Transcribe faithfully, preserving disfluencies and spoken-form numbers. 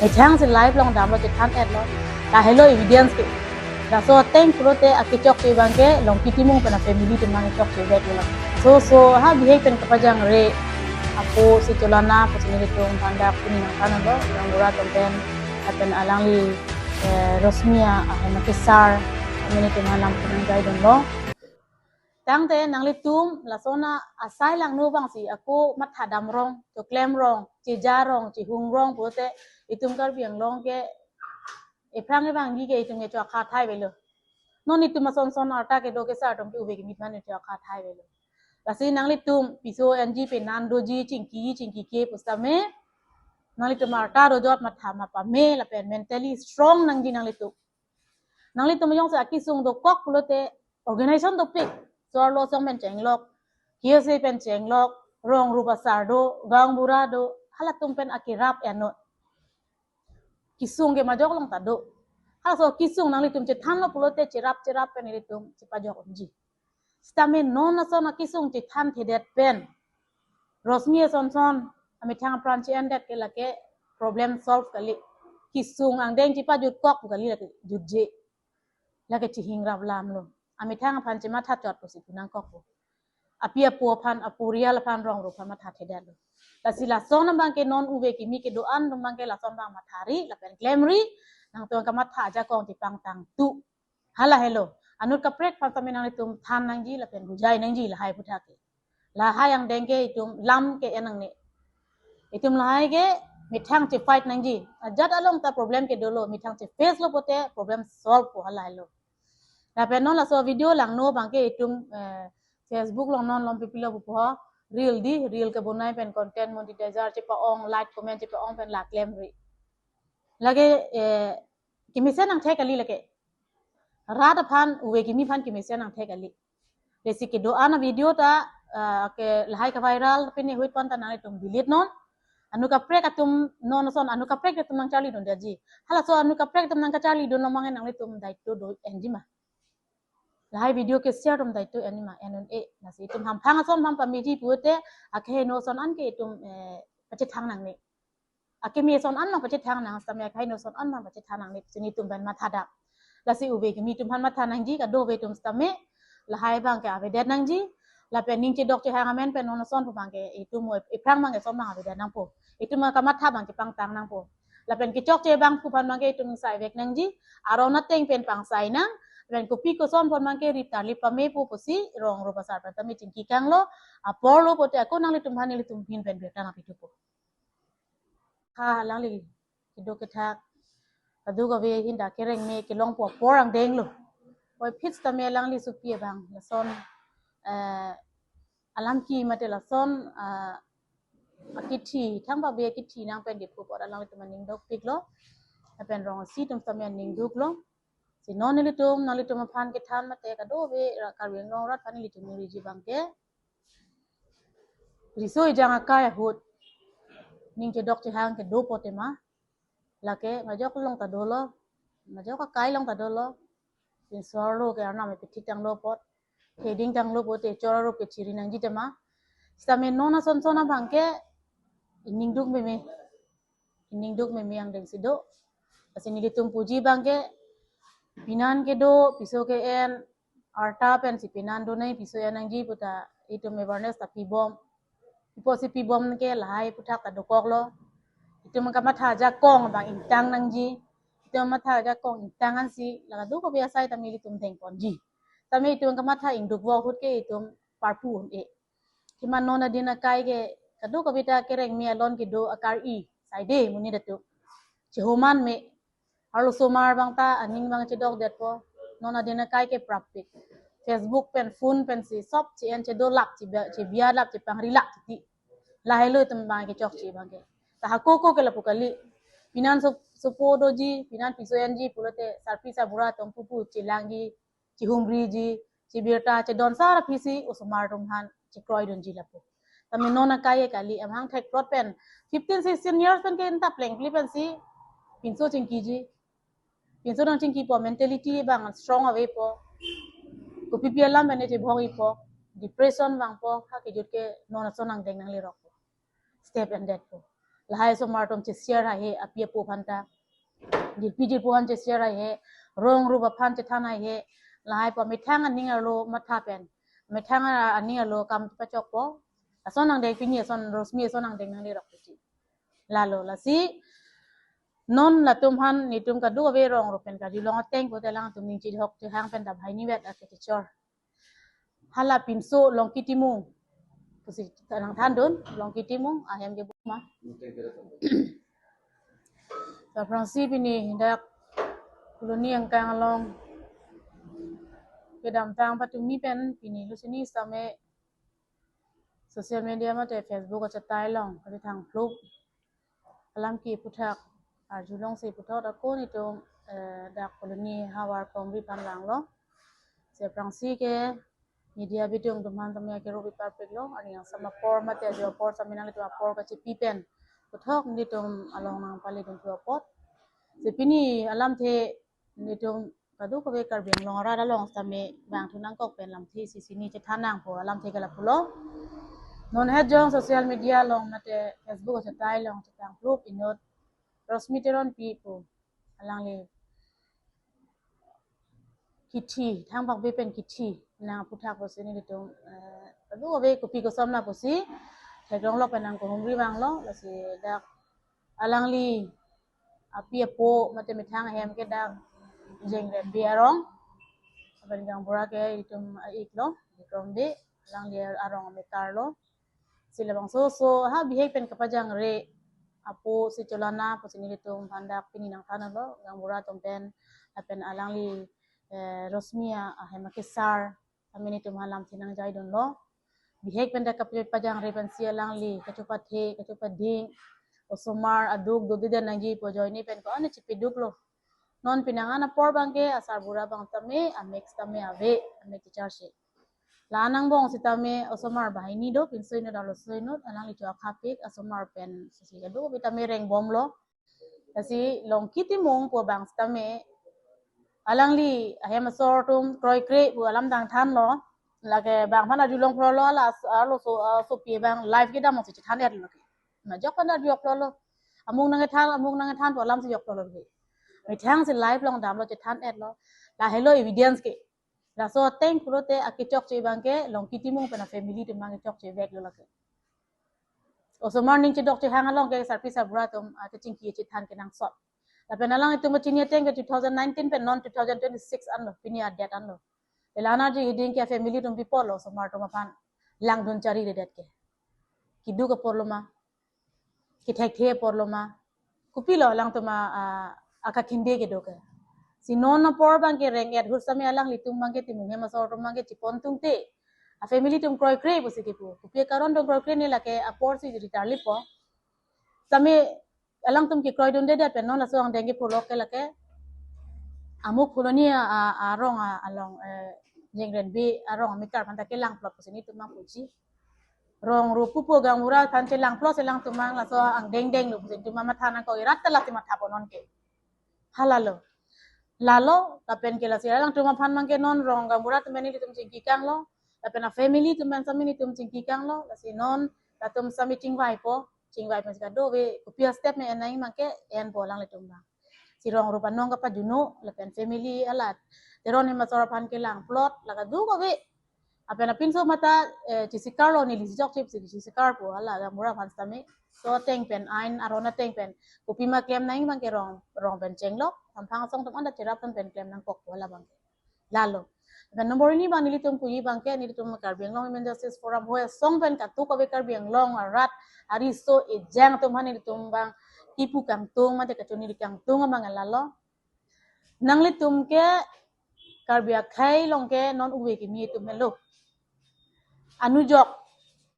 Methang si live along damlo, chethan-etlo. Lahelo evidence ke. Laso ateng pulote akechokche abang ke Longki Timung pen a-family atum nangkechokche vek lo. So, so ha bihek pen kapajangre apo si cholana pusi nelitum aphan dak pini nangthanlo. Gaonbura atum pen, lapen alangli, eh, Rosmia, ah, Makisar, kami nelitum alam pun nangjaidunlo. Tangte nanglitum lason asai langno abang si ako matha damrong, choklem rong, cheja rong, chehung rong pulote itum Karbi Anglong ke ephrang evangji ke itum ke cho-akha thai avelo. Non itum ason son arta kedo kesar atum ke ove kimi aphan cho-akha thai avelo. Lasi nanglitum piso enji, penan doji, chingki chingkike pusitame nanglitum arta dojot matha ma pame lapen mentally strong nangji nanglitum. Nanglitum jongsi akesung dokok pulote organization dopik, so-arlo asong pen chenglok, K S A pen chenglok, rong rup asar do, gaonbura do, halatum pen akerap ennon. Kesung ke majok along ta do. Halaso kesung nanglitum chethanlo pulote cherap cherap pen ilitum chepajok unji. Sitame non ason akesung chethanthedet pen Rosmia ason son amethang apran che-endet ke lake problem solve kali. Kesung angdeng chepajutkok pu kali, lake jutje. Lake chehingrap lamlo. Amethang aphan chematha chot pusi pu nangkokpo. Api apo aphan, aporial aphan, rong rup aphan mathathedetlo. Lasi lason abang ke non ove kimi kedo-an atum abang ke lason abang mathari lapen klemri, nangtum kamatha ajakong chepangtangtu. Halahelo. Anut kaprek aphan sitame nanglitum than nangji lapen bujai nangji lahai aputhak ke. Lahai angdeng ke itum lam ke en nangne. Itum lahai ke methang che-fight nangji. Ajat along ta problem ke dolo, methang che-face lo pulote problem solve po, halahelo. Lapen non laso video langno abang ke itum, eh, Facebook along non lom pipilo pupo, reel di, reel kebonai pen content monetizer chepa-ong, like, comment chepa-ong pen la klemri. Lake, eh, kemesen angthek kali lake. Rat aphan, ove kimi aphan kemesen angthek kali. Lasi kedo-an avideo ta, ah, ke lahai kaviral pini huit pon ta nanglitum delete non. Anut kaprek atum non ason, anut kaprek atum nangcharlidundetji. Halaso anut kaprek atum nangkacharlidun abang nanglitum daito do-enji ma. Lahai video ke-share atum daito enji ma, en un-e. Lasi itum hamphang ason aphan pameji pulote, akeheno ason an ke itum, eh, pachethang nangne. Akeme ason an nangpachethang nang, sitame akeheno ason an nangpachethang nangne, si nelitum pen matha dam. Lasi ove kimi atum aphan matha nangji, kadokave atum sitame lahai abang ke avedet nangji. Lapen ning chedok chehang amen pen non ason pu abang ke itum ephrang abang ke ason abang avedet nangpo. Itum kamatha abang ke pangtang nangpo. Lapen kechokche abang pu aphan abang ke itum ingsai vek nangji. Aron ateng pen pangsai nang. Lapen kopi koson aphan abang ke rip tarlip pamepo pusi rong rup asar pen tame chingki kanglo. Apor lo pulote ako nanglitum aphan nelitum ahin pen birta nangpithupo. Ha, alangli kedo kethak, kadokave ahin ta kereng me kelongpo apor angdeng lo. Oi phit sitame alangli sopi abang lason, eh, alam ki mate lason, eh, akithi, thang ba be akithi nang pen diphu apot alanglitum aning dukpiklo. Lapen rong isi atum sitame aning duklo. Si non nelitum, nanglitum aphan kethan mate kadokave ra Karbi Anglong arat aphan nelitum niriji abang ke, riso ejang akai ahut ning chedok chehang kedo pulote ma, lake majok along ta dolo, majok akai along ta dolo. Pinso-arlo ke arnam epithik tanglo apot, theding tanglo pulote chor arup ke chiri nangji tema. Sitame non ason son abang ke ining duk meme, ining duk meme angdeng si do. Lasi nelitum puji abang ke, penan kedo, piso ke-en, arta pensi penan donai, piso en nangji puta itum awareness ta pibom. Ipo si pibom ke lahai aputhak ta dokoklo. Itum kamatha ajakong abang ingtang nangji. Itum matha ajakong ingtang ansi la kadokave asai tame ilitum dengponji. Tame itum kamatha ingduk vo ahut ke itum parpu un-e. Kima non adin akai ke kadokave ta kereng me alon kedo akar-i saide monit atum. Chehoman me. Arlosomar abang ta aning abang chedokdetpo. Non adin akai ke prappik. Facebook pen, phone pensi sop che-en chedolap, chebia, chebia lap, chepangri lap titi. Lahelo itum abang kechokche abang ke. Ta hako ako ke lapu kali. Penan so, sopo doji, penan piso enji pulote sarpi sarbura atum pupu chelangji, chehumriji, chebirta, chedon sar aphisi osomar atum aphan chekroidunji lapu. Tame non akai kali, amahang thekplot pen fifteen sixteen years pen ke anta plengpli pensi pinso chingkiji. Pinso nangchingkipo, mentality abang strong avepo. Kopipi alam pen chebhong-ipo. Depression vangpo, ha kejut ke non ason angdeng nanglerokpo. Step endetpo. Lahai osomar atum che-share haihe, api apo aphan ta. Jirpi jirpo aphan che-share haihe, rong rup aphan chethan haihe, lahai pu methang aning arlo matha pen, methang aning arlo kam pachokpo. Ason angdeng pini, ason Rosmi ason angdeng nanglerok puji. Lalo, lasi non latum aphan nelitum kadokave rong rup pen karjulong ateng pute alangtum ning chihok chihang pen ta banghini vet ake kechor. Hala pinso Longki Timung pusi nangthandun, Longki Timung ahem ke buma. Aphrangsi pini dak Phuloni angkang along kedamtang patumi pen pini lusini sitame social media mate Facebook achetai along kali thang phlup alam kipu thak arjulongsi puthot ako nelitum, eh, dak Phuloni havar Phongri aphan langlo. Si aphrangsi ke media bidung atum aphan tame ake rupi papik lo, arni angsam apor mate ajo apor sitame nanglitum apor kachipi pen puthot nelitum along nangpali dun tu apot. Si pini alamthe nelitum kadokave Karbi Anglong arat along sitame bang thu nangkok pen lamthe isi sini chethan nangpo alamthe ke lapulo. Non het jong social media along mate Facebook achetai along chethan phlup inut Rosmi Teronpi pu alangli kithi, thang pakbe pen kithi nangpu thak pusi nelitum, eh, kadokave kopi koson na pusi theklong lok pen nangkehumri vanglo, lasi dak alangli api apo mate methang ahem ke dak Jengrenbi arong, lapen gaonbura ke itum a-ik lo, Bikrom Bey, alangli arong amekar lo. Si labangso oso ha bihek pen kapajangre apo si cholana pusi nelitum aphan dak pini nangthanlo, gaonbura atum pen lapen alangli, eh, Rosmi ahem akesar sitame nelitum aphan lamthe nangjai dunlo. Bihek pen dak kapajangre pensi alangli kachopathe kachopading, osomar aduk dodi dan nangji pu ajoine pen ko-an chipiduk lo. Non pinangan apor abangke asarbura abang tame amek tame ave, amek kecharche. La angbong sitame osomar banghini do, pinso inut arloso inut, alangli cho akhapik, osomar pen sisi kadokave tame rengbomlo. Lasi Longki Timung pu abang sitame alangli ahem asor atum kroikre pu alam dang thanlo. Lake bang aphan arjulong phro lo, hala as-, arloso, ah, sopi abang live kedam si chethan-et lo ke. Majok aphan arjulong phro lo. Amung nangkethan, amung nangkethan pu alam si jok phro lo ke. Methang si live along damlo, chethan-et lo. Lahelo evidence ke. Laso ateng pulote akechokche abangke Longki Timung pen afamily atum abang kechokche vek lo lake. Osomar ning chedok chehang along ke sarpi sarbura atum, ah, kechingki chethan kenangsot. Lapen alanglitum kachini ateng ke two thousand nineteen pen non two thousand twenty-six anlo, pini adet anlo. Ela anarji hiding ke family atum pi apotlo osomar atum aphan langdun chariredet ke. Keduk apotlo ma, kethekthe apotlo ma, kopilo alangtum a, a, akakhinde kedo ke. Si non apor abangke reng-et ahut sitame alanglitum abangke Timung hem asor atum abangke chipon tungte, afamily atum kroikre pusi kipu. Kopi akaron atum kroikre ne lake apor si jiri tarlipo. Sitame alangtum kekroidundedet pen non laso angdeng kipu lok ke lake amuk Phuloni a, a, arong a, along, eh, Jengrenbi arong amekar aphan ta kelangplot pusi nelitum abang puji. Rong rup pupo gaonbura aphan chelangplot si alangtum abang laso angdeng denglo pusi nelitum abang matha nangkok, irat ta lasi mathapo non ke. Halalo. Lalo, lapen ke lasi alangtum aphan abangke non rong gaonbura atum pen nelitum chingki kanglo, lapen afamily atum pen sitame nelitum chingki kanglo, lasi non latum sitame chingvaipo, chingvai pen si kadokave kopi astep me en nangji abangke enpo alanglitum abang. Si rong rup anong kapajuno, lapen family alat Teron hem asor aphan kelangplot, la kadokave. Lapen apinso mata, eh, chisikarlo, neli si chokche pusi chisikarpo, hala gaonbura aphan sitame. So ateng pen, ain aron ateng pen, kopima klem nangji abangke rong, rong pen chenglok, samphang asong atum anta cherap pen klem nangkokpo hala abangke. Lalo. Lapen number hini abang nelitum puji abangke, nelitum Karbi Anglong Women Justice Forum hoi asong pen kadokave Karbi Anglong arat ariso ejang atum aphan nelitum abang kipu kangtung mate kachoniri kangtung abang lalo. Nanglitum ke Karbi akhei along ke non uve kimi atum helo. Anujok